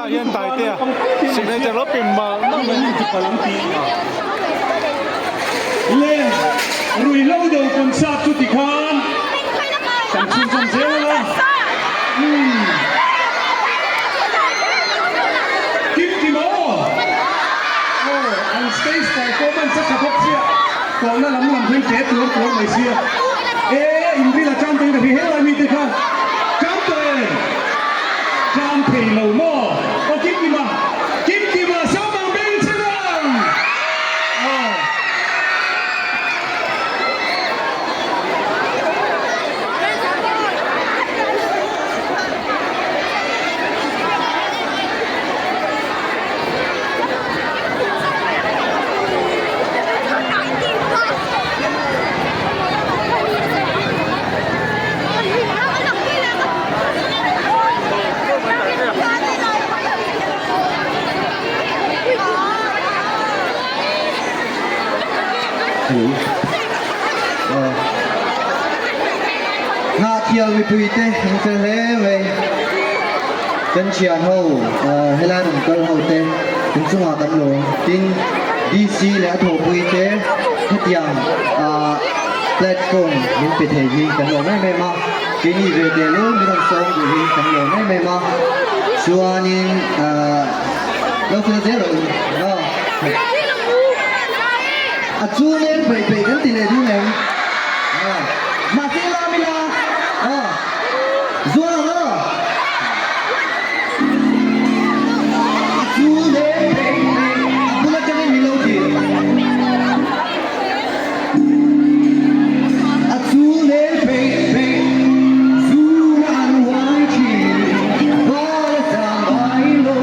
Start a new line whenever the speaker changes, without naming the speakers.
hian Taitea signature lo pe mal mal mai.
Le ruihhlo do concert chu tikhan kan chhunzawm zel ang a. Umm. Kim Kim aw. Aw, an stage performance a tha bawk sia, tawhna lam lam hian ṭe tuar tuar mai sia. E, inril a chang tawhin ka hria helai mite kha chang tawh em? Chang thei lo maw? Aw Kim Kima, Kim Kima Sawmang beng che ang! Aw.
Hnahthial mipuite an fel hle mai. Kan thian ho helai rawn kal ho te kan chungah kan lawm. Tin, DC leh a thawhpui te hetiang platform min pe thei hi kan lawm em em a. Keini ve teh lul min rawn sawm duh hi kan lawm em em a. Chuanin lo fel zel rawh u. A chu nen peih peih kan ti leh dun em? Mahse lam ila zual ang aw. A chu nen peih peih a bul atangin min lo ti. A chu nen peih peih zuna an uai thin val a zam ngai lo.